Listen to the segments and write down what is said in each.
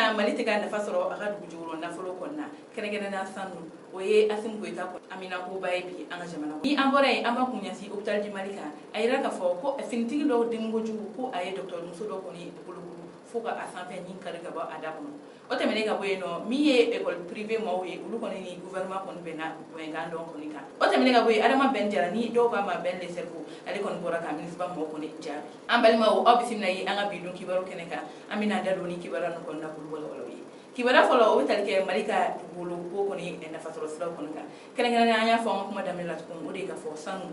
na Mali tɛ ka nafa sɔrɔ a ka dugujukɔrɔ nafolo kɔnɔna na, kɛrɛnkɛrɛnnenya sanu, o ye Assimi Goïta haminakoba ye bi an ka jamana. Ni an bɔra yen, an b'a kun ɲɛsin hôpital du Mali kan. A yira k'a fɔ ko finitigi dɔw dimi kojugu, ko a ye docteur muso dɔ kɔni bolokuru fo ka a sanfɛ ɲin kari ka bɔ a da kɔnɔ. O tɛmɛnen ka bɔ yen nɔ, min ye école privée maaw ye, olu kɔni ni gouvernement kɔni bɛnna bɛnkan dɔ kɔni kan. O tɛmɛnen ka bɔ yen, Adama Ben Jara, ni dɔw k'a ma Ben le Cerveau, ale kɔni bɔra ka MINUSMA mɔgɔw kɔni jaabi. An balimaw, aw bisimila ye an ka bi don kibaru kɛnɛ kan. An bɛna da don ni kibaruya ninnu kɔnɔna k'olu walawala ye. Kibaruya fɔlɔ, o bɛ tali kɛ Mali ka dugukolo ko kɔni nafasɔrɔ siraw kɔni kan. Kɛrɛnkɛrɛnnenya, an y'a fɔ an ka kuma daminɛ la tugun, o de ye k'a fɔ sanu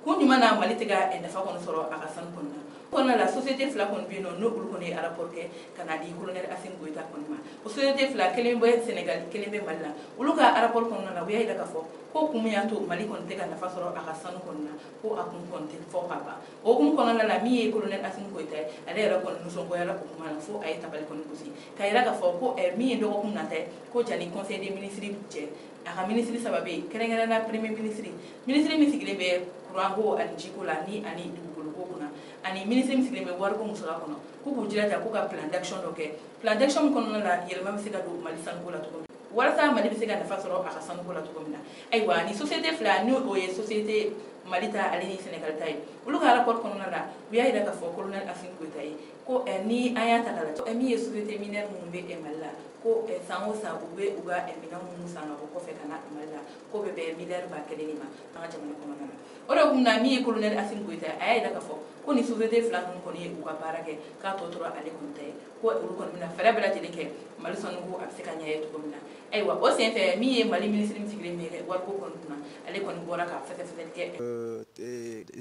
kun jumɛn na Mali tɛ ka nafa kɔni sɔrɔ a ka sanu kɔni na. Kɔnɔna la, société fila kɔni bɛ yen nɔ, n'olu kɔni ye rapport kɛ ka na di colonel Assimi Goïta kɔni ma. O société fila, kelen bɛ Sénégal, kelen bɛ Mali la. Olu ka rapport kɔnɔna la, u y'a jira k'a fɔ ko kun min y'a to Mali kɔni tɛ ka nafa sɔrɔ a ka sanu kɔni na, ko a kun kɔni tɛ fɔ ka ban. O hukumu kɔnɔna la, min ye colonel Assimi Goïta ye, ale yɛrɛ kɔni nisɔngoyara o kuma na fo a ye tabali kɔni gosi k'a jira k'a fɔ ko min ye dɔgɔkun nata ye, ko jani conseil des ministres cɛ, a ka ministre saba bɛ yen, kɛrɛnkɛrɛnnenya premier ministre, ministre min sigilen bɛ courant ko ani jiko la ni ani dugukolo ko kunna, ani ministre min sigilen bɛ wariko musaka kɔnɔ, k'u k'u jilaja k'u ka plan d'action dɔ kɛ, plan d'action min kɔnɔna la yɛlɛma bɛ se ka don Mali sanuko la cogo min, walasa Mali bɛ se ka nafa sɔrɔ a ka sanuko la cogo min na. Ayiwa, ni société fila, ni o ye société Mali ta ale ni Sénégal ta ye, olu ka rapport kɔnɔna la, u y'a jira k'a fɔ colonel Assimi Goïta ye ko ni an y'a ta k'a lajɛ, min ye société minière minnu bɛ Mali la, ko san o san u bɛ u ka minɛn minnu san ka bɔ kɔfɛ ka na Mali la, k'o bɛ bɛn miliyari 1000 de ma an ka jamana kɔnɔna na. O de kun na, min ye colonel Assimi Goïta ye, a y'a jira k'a fɔ ko ni société fila ninnu kɔni ye u ka baara kɛ, k'a tɔ tora ale kɔni ta ye, ko olu kɔni bɛna fɛɛrɛ bɛɛ lajɛlen kɛ Mali sanuko a bɛ se ka ɲɛ ye cogo min na. Ayiwa, o senfɛ, min ye Mali ministre min sigilen bɛ wariko kɔni kunna, ale kɔni bɔra ka fɛsɛfɛsɛli kɛ.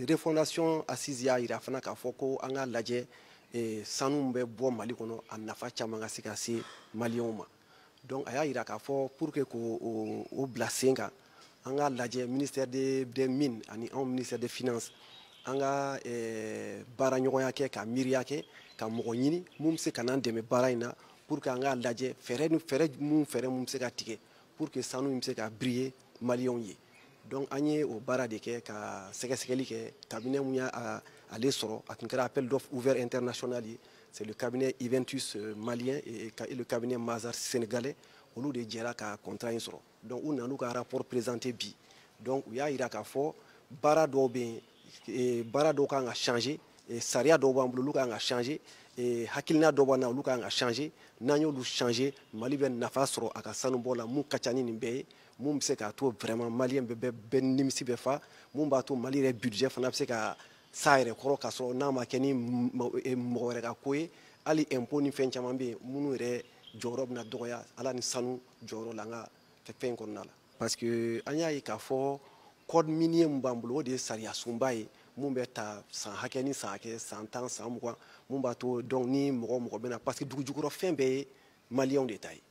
Refondation assise y'a jira fana k'a fɔ ko an ka lajɛ sanu bɛ bɔ Mali kɔnɔ, a nafa caman ka se ka se maliyɛnw ma. Donc a y'a jira k'a fɔ pour que k'o o bila sen kan, an ka lajɛ ministère des Mines ani anw ministère des Finances, an ka baara ɲɔgɔnya kɛ, ka miiriya kɛ, ka mɔgɔ ɲini mun bɛ se ka n'an dɛmɛ baara in na, pour que an k'a lajɛ fɛɛrɛ ni fɛɛrɛ mun bɛ se ka tigɛ pour que sanu in bɛ se ka briller maliyɛnw ye. Donc an ye o baara de kɛ, ka sɛgɛsɛgɛli kɛ. Cabinet mun y'a ale sɔrɔ, a tun kɛra appel d'offre ouvert international ye, c'est le cabinet Juventus malien et le cabinet Mazars sénégalais, olu de jɛra ka contrat in sɔrɔ. Donc u nan'u ka rapport présenté bi. Donc u y'a jira k'a fɔ baara dɔw bɛ yen, baara dɔw kan ka changer, sariya dɔw b'an bolo, olu kan ka changer, hakilina dɔw b'an na, olu kan ka changer. N'an y'olu changer, Mali bɛ nafa sɔrɔ a ka sanubɔ la mun ka ca ni nin bɛɛ ye, mun bɛ se k'a to vraiment maliyɛn bɛɛ bɛɛ nimisi bɛ fa, mun b'a to Mali yɛrɛ budget fana bɛ se ka s'a yɛrɛ kɔrɔ, k'a sɔrɔ n'a ma kɛ ni mɔgɔ wɛrɛ ka ko ye. Hali impôt ni fɛn caman bɛ yen minnu yɛrɛ jɔyɔrɔ bɛna dɔgɔya ala ni sanu jɔyɔrɔ la an ka fɛn kɔnɔna la, parce que an y'a ye k'a fɔ code minier mun b'an bolo, o de ye sariya sunba ye mun bɛ ta san hakɛ ni san hakɛ, san 10, san 20, mun b'a to donc ni mɔgɔ o mɔgɔ bɛna, parce que dugu jukɔrɔ fɛn bɛɛ ye maliyɛnw de ta ye,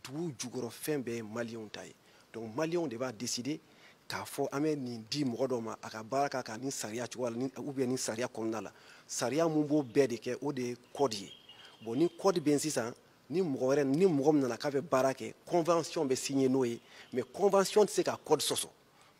dugu jukɔrɔ fɛn bɛɛ ye maliyɛnw ta ye. Donc maliyɛnw de b'a décider k'a fɔ an bɛ nin di mɔgɔ dɔ ma a ka baara k'a kan ni sariya cogoya la ou bien ni sariya kɔnɔna la. Sariya mun b'o bɛɛ de kɛ, o de ye code ye. Bon, ni code bɛ yen sisan, ni mɔgɔ wɛrɛ, ni mɔgɔ min nana k'a bɛ baara kɛ, convention bɛ signer n'o ye, mais convention tɛ se ka code sɔsɔ.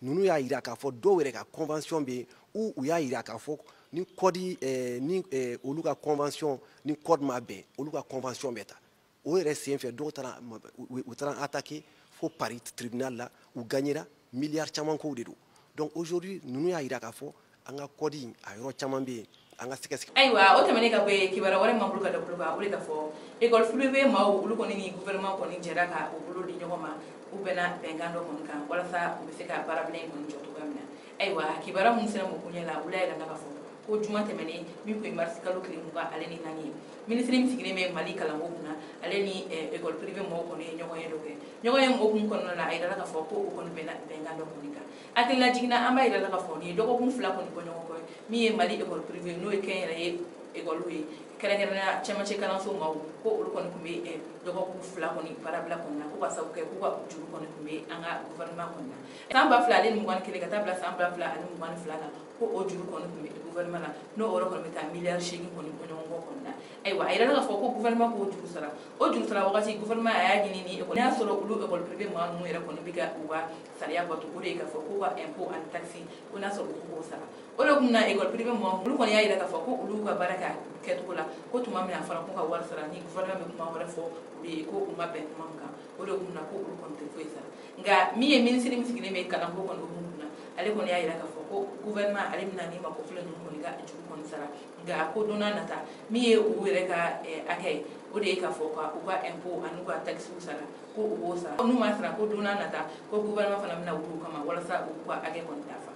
Ninnu y'a jira k'a fɔ dɔw yɛrɛ ka convention bɛ yen ou u y'a jira k'a fɔ ni code ni olu ka convention ni code ma bɛn, olu ka convention bɛ ta. O yɛrɛ sen fɛ, dɔw taara, u taara attaquer fo Paris tribunal la, u gagnera miliyari caman kow de don. Donc aujourd'hui ninnu y'a jira k'a fɔ an ka code in, a yɔrɔ caman bɛ yen an ka sɛgɛsɛgɛ. Ayiwa, o tɛmɛnen ka bɔ yen, kibaruya wɛrɛ min b'an bolo ka da bolo kan, o de ka fɔ école privée maaw, olu kɔni ni gouvernement kɔni jɛra ka u bolo di ɲɔgɔn ma, u bɛnna bɛnkan dɔ kɔni kan walasa u bɛ se ka baarabila in kɔni jɔ cogoya min na. Ayiwa, kibaruya minnu sera mɔgɔ ɲɛ la, olu y'a jira k'a fɔ ko juma tɛmɛnen min tun ye marisi kalo tile 24 ye, minisiri min sigilen bɛ Mali kalanko kunna, ale ni école privée mɔgɔw kɔni ye ɲɔgɔn ye dɔ kɛ. Ɲɔgɔn ye hukumu kɔnɔna la, a yirala k'a fɔ ko u kɔni bɛnna bɛnkan dɔ kɔni kan. Hakilila jiginna, an b'a yirala k'a fɔ nin ye dɔgɔkun 2 kɔni bɔ ɲɔgɔn kɔ, min ye Mali école privée, n'o ye kɛnyɛrɛye école ye, kɛrɛnkɛrɛnnenya cɛmancɛ kalanso maaw, ko olu kɔni tun bɛ dɔgɔkun 2 kɔni baarabila kɔni na, ko ka sababu kɛ k'u ka juru kɔni tun bɛ an ka gouvernement kɔni na san 2021 ka taa bila san 2022 la. Ko o juru kɔni tun bɛ gouvernement na, n'o yɔrɔ kɔni bɛ taa miliyari 8 kɔni bɔɲɔgɔnkɔ kɔni na. Ayiwa, a yirala k'a fɔ ko gouvernement k'o juru sara. O juru sara wagati, gouvernement a y'a ɲini ni école, n'a y'a sɔrɔ olu école privée maa ninnu yɛrɛ kɔni bɛ ka u ka sariya bato, o de ye k'a fɔ k'u ka impôt ani taxe, ko n'a sɔrɔ u k'o sara. O de kun na école privée maa olu kɔni y'a yira k'a fɔ ko olu ka baara kɛ kɛcogo la, ko tuma min a fɔra ko ka wari sara, ni gouvernement bɛ kuma wɛrɛ fɔ olu ye, ko u ma bɛn kuma min kan, o de kun na ko olu kɔni tɛ foyi sara. Nka min ye minisiri min sigilen bɛ kalanko kɔni hukumu kunna, ale kɔni y'a yira k'a fɔ ko gouvernement ale bɛna ni mako filɛ ninnu kɔni ka juru kɔni sara. Nka ko don n'a nata, min ye u yɛrɛ ka hakɛ ye, o de ye k'a fɔ ka u ka impôt ani u ka taxes sara, ko u b'o sara. N'u ma sara, ko don n'a nata, ko gouvernement fana bɛna wuli u kama walasa u ka hakɛ kɔni dafa.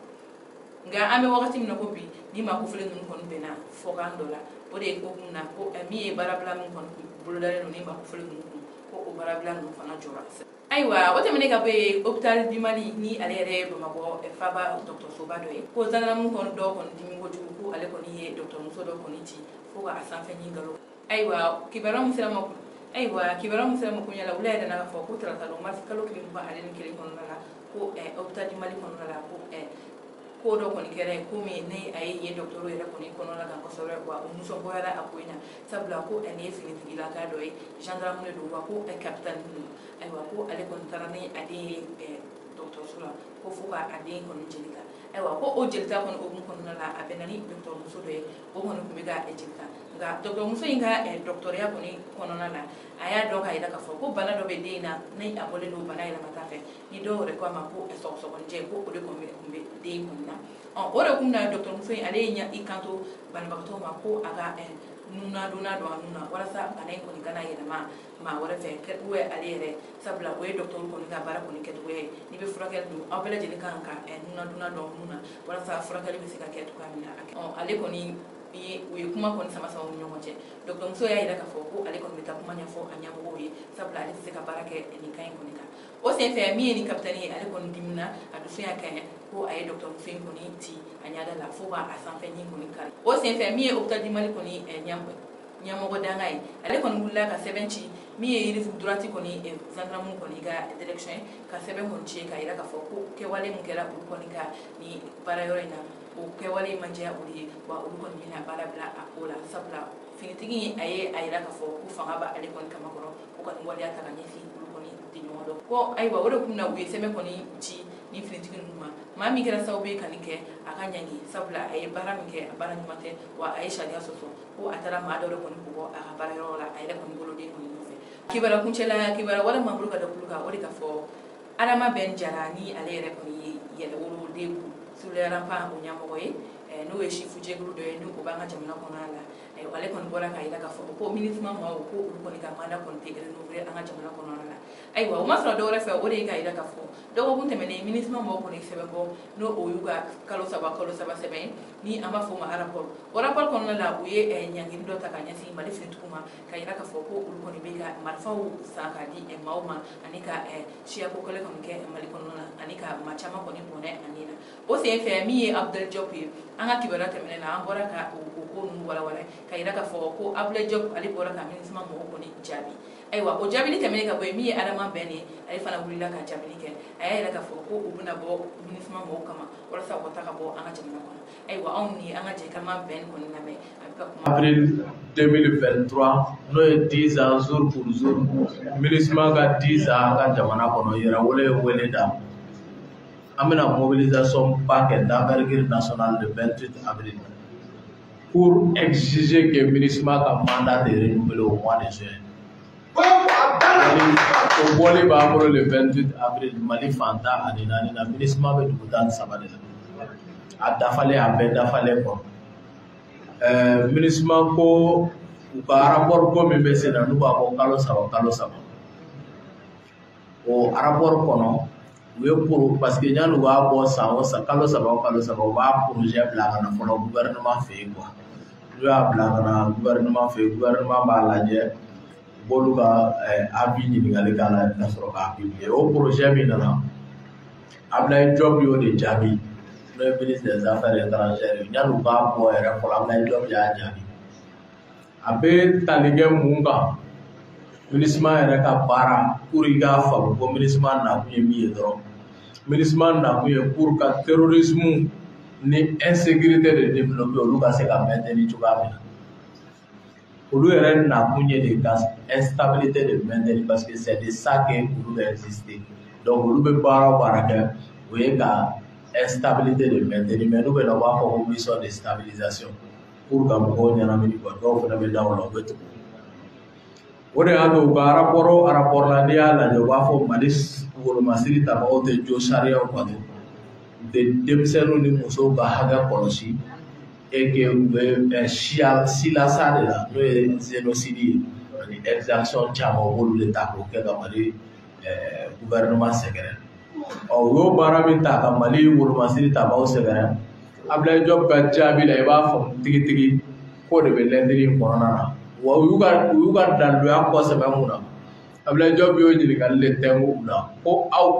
Nka an bɛ wagati min na ko bi, ni mako filɛ ninnu kɔni bɛnna fɔkan dɔ la, o de ye ko kun na ko min ye baarabila min kɔni bolodalen don ni mako filɛ ninnu kun, ko o baarabila ninnu fana jɔra. Ayiwa, o tɛmɛnen ka bɔ yen, hôpital du Mali, ni ale yɛrɛ ye Bamakɔ faba dɔgɔtɔrɔsoba dɔ ye, ko gendarme kɔni dɔw kɔni dimi kojugu, ko ale kɔni ye dɔgɔtɔrɔmuso dɔ kɔni ci fo ka a sanfɛ ɲin galo. Ayiwa, kibaruya min sera ma, ayiwa, kibaruya min sera ma ko ɲɛla, wula yɛrɛ nana k'a fɔ ko tarata don mars kalo tile 21 kɔnɔna la, ko hôpital du Mali kɔnɔna la, ko ko dɔ kɔni kɛra yen, ko min ni a ye yen dɔgɔtɔrɔ yɛrɛ kɔni kɔnɔna kan kosɛbɛ, wa o nisɔngoyara a ko in na, sabula ko nin ye finitigilaka dɔ ye, gendarme de don, wa ko capitaine don. Ayiwa, ko ale kɔni taara ni a den ye dɔgɔtɔrɔso la, ko fo ka a den kɔni jeli ta. Ayiwa, ko o jelita kɔni hukumu kɔnɔna la, a bɛnna ni dɔgɔtɔrɔmuso dɔ ye, o kɔni tun bɛ ka jeli ta. Nka dɔgɔtɔrɔmuso in ka dɔgɔtɔrɔya kɔni kɔnɔna la, a y'a dɔn k'a jira k'a fɔ ko bana dɔ bɛ den in na, ni a bɔlen don bana yɛlɛmata fɛ, ni dɔw yɛrɛ ko a ma ko sɔgɔsɔgɔnijɛ, ko o de kɔni tun bɛ den kɔni na. O de kun na dɔgɔtɔrɔmuso in ale ye i kanto banabagatɔ ma ko a ka nunadonna don a nun na, walasa bana in kɔni kana yɛlɛma maa wɛrɛ fɛ ou ale yɛrɛ, sabula o ye dɔgɔtɔrɔ kɔni ka baara kɔni kɛcogoya ye. N'i bɛ furakɛli don, aw bɛɛ lajɛlen kan ka nunadonna don nun na walasa furakɛli bɛ se ka kɛ cogoya min na. Ale kɔni u ye kuma kɔni sama sama u ni ɲɔgɔn cɛ. Dɔgɔtɔrɔmuso y'a jira k'a fɔ ko ale kɔni bɛ taa kuma ɲɛfɔ a ɲɛmɔgɔw ye, sabula ale tɛ se ka baara kɛ nin kan in kɔni kan. O senfɛ, min ye nin capitaine ye, ale kɔni dimina, a dusu y'a kɛɲɛ, ko a ye dɔgɔtɔrɔmuso in kɔni ci a ɲɛda la fo k'a sanfɛ ɲin kɔni kari. O senfɛ, min ye hôpital du Mali kɔni ɲɛmɔgɔ danga ye, ale kɔni wulila ka sɛbɛn ci min ye rive droite kɔni gendarme kɔni ka direction ye, ka sɛbɛn kɔni ci k'a jira k'a fɔ ko kɛwale min kɛra olu kɔni ka ni baara yɔrɔ in na, o kɛwale man diya olu ye, wa olu kɔni bɛna baara bila a ko la, sabula finitigi in a ye a jira k'a fɔ ko fanga b'ale kɔni kama kɔrɔ, ko ka nin waleya ta ka ɲɛsin olu kɔni tɛ ɲɔgɔn dɔn. Ko ayiwa, o de kun na u ye sɛbɛn kɔni ci ni finitigi ninnu ma, maa min kɛra sababu ye ka nin kɛ, a ka ɲangi, sabula a ye baara min kɛ, a baara ɲuman tɛ, wa a ye sariya sɔsɔ, ko a taara maa dɔ de kɔni bugɔ a ka baara yɔrɔ la, a yɛrɛ kɔni boloden kɔni nɔfɛ. Kibaruya kuncɛla, kibaruya wɛrɛ m'an bolo ka da kulu kan, o de ka fɔ Adama Ben Jara, ni ale yɛrɛ kɔni ye yɛrɛwoloden Suleranpan o ɲɛmɔgɔ ye, n'o ye sifu jɛkulu dɔ ye, n'o b'an ka jamana kɔnɔna la. Ale kɔni bɔra k'a jira k'a fɔ ko MINUSMA maaw, ko olu kɔni ka mandat kɔni tɛ renouveler an ka jamana kɔnɔna la. Ayiwa, o ma sɔrɔ dɔwɛrɛ fɛ, o de ye k'a jira k'a fɔ dɔgɔkun tɛmɛnen MINUSMA maaw kɔni sɛbɛn bɔ, n'o o y'u ka kalo saba kalo saba sɛbɛn ye, ni an b'a fɔ o ma rapport. O rapport kɔnɔna la, u ye ɲangili dɔ ta ka ɲɛsin Mali finitigiw ma, ka jira k'a fɔ ko olu kɔni bɛ ka marifaw san k'a di maaw ma, ani ka siyako kɛlɛ kɔni kɛ Mali kɔnɔna na, ani ka maa caman kɔni bɔnɛ a ni na. O senfɛ, min ye Abdel Diop ye, an ka kibaruya tɛmɛnen na, an bɔra ka o ko ninnu walawala ka jira k'a fɔ ko Abdel Diop ale bɔra ka MINUSMA mɔgɔw kɔni jaabi. Ayiwa, o jaabili tɛmɛnen ka bɔ yen, min ye Adama Ben ye, ale fana wulila ka jaabili kɛ. A y'a jira k'a fɔ ko u bɛna bɔ MINUSMA mɔgɔw kama walasa u ka taa ka bɔ an ka jamana kɔnɔ. Ayiwa, anw ni an ka jɛ k'an Ben kɔni lamɛn, a bɛ ka kuma. Avril 2023, n'o ye 10 ans jour pour jour, MINUSMA ka 10 ans an ka jamana kɔnɔ, yɛrɛwolo ye wele da. An bɛna mobilisation ba kɛ d'envergure nationale le 28 avril pour exiger que MINUSMA ka mandat de renouveler au mois de juin. O bɔli b'an bolo le 28 avril Mali fan 14 na, MINUSMA bɛ dugu 13 de la. A dafalen, a bɛɛ dafalen kɔ. MINUSMA ko u ka rapport ko min bɛ sen na, n'u b'a bɔ kalo saba kalo saba. O rapport kɔnɔ, u ye pro parce que yanni u b'a bɔ san o san, kalo saba o kalo saba, u b'a projet bila ka na fɔlɔ gouvernement fɛ yen quoi. N'u y'a bila ka na gouvernement fɛ yen, gouvernement b'a lajɛ, u b'olu ka avis ɲininkali k'a la ka sɔrɔ k'a publier. O projet min nana, Abdoulaye Diop y'o de jaabi, n'o ye ministre des affaires étrangères ye. Yanni u k'a bɔ yɛrɛ fɔlɔ, Abdoulaye Diop y'a jaabi. A bɛ tali kɛ mun kan? MINUSMA yɛrɛ ka baara, pour i k'a faamu ko MINUSMA nakun ye min ye dɔrɔn. MINUSMA nakun ye pour ka terrorisme ni insécurité de développer olu ka se ka maintenir cogoya min na. Olu yɛrɛ nakun ye de ka instabilité de maintenir parce que c'est de ça que olu bɛ exister. Donc olu bɛ baara o baara kɛ, o ye ka instabilité de maintenir, mais n'u bɛ na u b'a fɔ ko mission de stabilisation pour ka mɔgɔw ɲɛnamini quoi. Dɔw fana bɛ da o la, u bɛ tugu. O de y'a to u ka rapport o rapport la, n'i y'a lajɛ, u b'a fɔ Mali wolomasiri tabagaw tɛ jo sariyaw bato, u tɛ denmisɛnninw ni musow ka hakɛ kɔlɔsi, et que u bɛ siya silasa de la, n'o ye génocide ye ani exaction caman, u b'olu de ta k'o kɛ ka Mali gouvernement sɛgɛrɛ. Ɔ, u y'o baara min ta ka Mali wolomasiri tabagaw sɛgɛrɛ, Abdoulaye Diop ka jaabi la, i b'a faamu tigitigi k'o de bɛ lɛntiri in kɔnɔna na. Wa u y'u ka daluya kɔsɛbɛ mun na, Abdoulaye Diop y'o ɲininkali de tɛnku u la ko aw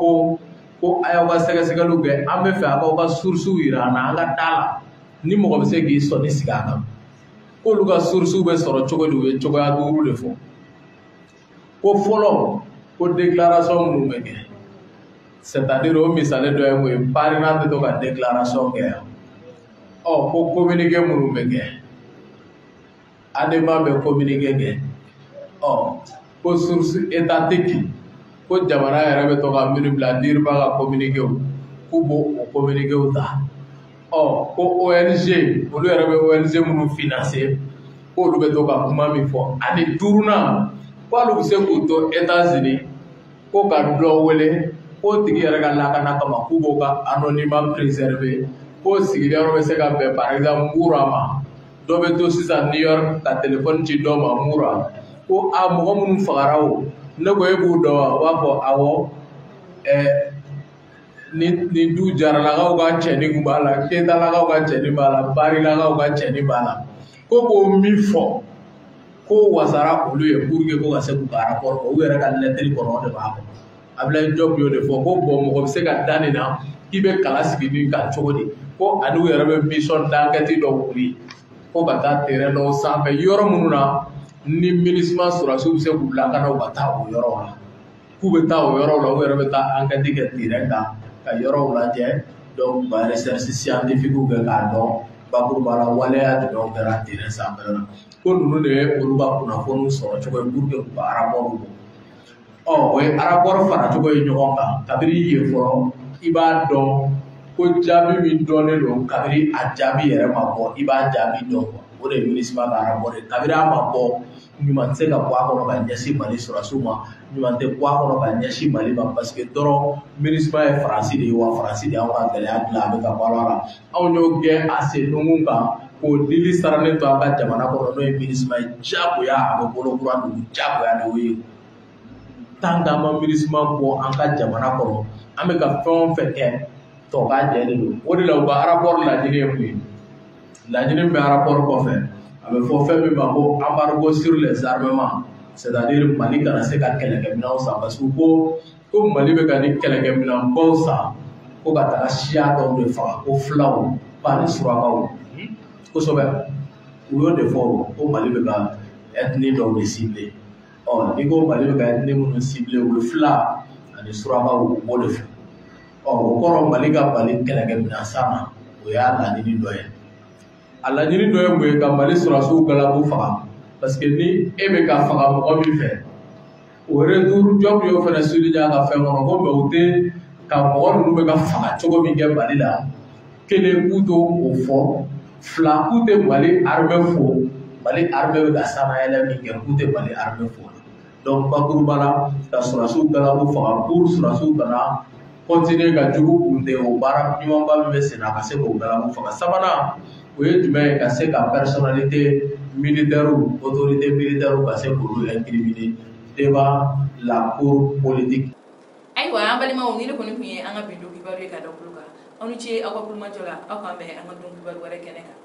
ko a y'aw ka sɛgɛsɛgɛliw kɛ, an bɛ fɛ a k'aw ka sources yira an na, an ka da la ni mɔgɔ bɛ se k'i sɔnni sigi a kan. K'olu ka sources bɛ sɔrɔ cogo di? U ye cogoya 5 de fɔ. Ko fɔlɔ, ko déclaration minnu bɛ kɛ, c'est-à-dire o misali dɔ ye mun ye, parrainage tɛ to ka déclaration kɛ yan. Ɔ, ko communiqué minnu bɛ kɛ, ADEMA bɛ communiqué kɛ. Ɔ, ko source étatique, ko jamana yɛrɛ bɛ to ka minnu bila DIRPA ka communiqué, k'u b'o o communiqué ta. Ɔ, ko ONG, olu yɛrɛ bɛ ONG minnu financer, k'olu bɛ to ka kuma min fɔ. Ani 5nan, k'olu bɛ se k'u to États-Unis ko ka dɔ wele, k'o tigi yɛrɛ ka lakana kama, k'u b'o ka anonymat préserver, k'o sigiyɔrɔ bɛ se ka bɛn par exemple Mura ma, dɔ bɛ to sisan New York ka téléphone ci dɔ ma Mura, ko a mɔgɔ minnu fagara o, ne ko e b'u dɔn wa? U b'a fɔ awɔ, ni du Jaralakaw ka cɛni kun b'a la, Keyitalakaw ka cɛni b'a la, Barilakaw ka cɛni b'a la, ko k'o min fɔ ko wasara olu ye pour que ko ka se k'u ka rapport kɔ, u yɛrɛ ka lettre kɔnɔ o de b'a kɔnɔ. Abdoulaye Diop y'o de fɔ ko bon, mɔgɔ bɛ se ka da nin na k'i bɛ kala sigi nin kan cogo di? Ko ani u yɛrɛ bɛ mission d'enquête dɔ wuli ko ka taa terrain dɔw sanfɛ, yɔrɔ minnu na ni MINUSMA sɔrɔdasiw bɛ se k'u lakana, u ka taa o yɔrɔw la, k'u bɛ taa o yɔrɔw la, u yɛrɛ bɛ taa enquête kɛ terrain kan ka yɔrɔw lajɛ, donc ka recherche scientifique kɛ k'a dɔn bakuruba la waleya jumɛnw kɛra terrain sanfɛla la. Ko ninnu de ye olu ka kunnafoniw sɔrɔ cogo ye pour que k'u ka rapport bɔ. Ɔ, o ye rapport fara cogo ye ɲɔgɔn kan. Kabini yen fɔlɔ, i b'a dɔn ko jaabi min dɔnnen don, kabini a jaabi yɛrɛ ma bɔ, i b'a jaabi dɔn quoi. O de ye MINUSMA ka rapport ye. Kabini a ma bɔ, ɲuman tɛ se ka bɔ a kɔnɔ ka ɲɛsin Mali sɔrɔdasiw ma, ɲuman tɛ bɔ a kɔnɔ ka ɲɛsin Mali ma, parce que dɔrɔn MINUSMA ye Faransi de ye, wa Faransi de y'anw ka gɛlɛya dilan, a bɛ ka bɔ a la. Anw y'o gɛn a sen nunkun kan k'o dili sarannen to an ka jamana kɔnɔ, n'o ye MINUSMA ye, diyagoya a bɛ bolo kura dugu, diyagoya de y'o ye. Tant qu'an ma MINUSMA bɔ an ka jamana kɔnɔ, an bɛ ka fɛn o fɛn kɛ, tɔ k'a jɛ de don. O de la u ka rapport laɲini ye mun ye? Laɲini min bɛ rapport kɔfɛ, a bɛ fɔ fɛn min ma ko embargo sur les armements, c'est-à-dire Mali kana se ka kɛlɛkɛminɛnw san, parce que ko Mali bɛ ka ni kɛlɛkɛminɛnbaw san ko ka taga siya dɔw de faga, ko filaw ani surakaw kosɛbɛ. U y'o de fɔ ko Mali bɛ ka ethnie dɔw de cibler. Ɔ, n'i ko Mali bɛ ka ethnie minnu cibler, u ye fila ani surakaw, u b'o de fɔ. Ɔ, o kɔrɔ Mali ka bali kɛlɛkɛminɛn san na, o y'a laɲini dɔ ye. A laɲini dɔ ye mun ye? Ka Mali sɔrɔdasiw galabu faga, parce que ni e bɛ ka faga mɔgɔ min fɛ, o retour Diop y'o fana souligner a ka fɛn kɔnɔ ko mais u tɛ ka mɔgɔ ninnu bɛ ka faga cogo min kɛ Mali la, kelen k'u t'o o fɔ, fila k'u tɛ Mali armée fo, Mali armée bɛ ka sanayɛlɛ min kɛ, k'u tɛ Mali armée fo. Donc bakuruba la, ka sɔrɔdasiw galabu faga pour sɔrɔdasiw kana continuer ka jugu kun tɛ o baara ɲumanba min bɛ sen na, ka se k'o galabu faga. Sabanan, o ye jumɛn ye? Ka se ka personnalité militaire, autorité militaire, ka se k'olu incriminer devant la cour politique. Ayiwa, an balimaw, ni ne kɔni tun ye an ka bi don kibaru ye ka da tulo kan. Aw ni ce aw ka kulomajɔ la. Aw k'an bɛn an ka don kibaru wɛrɛ kɛnɛ kan.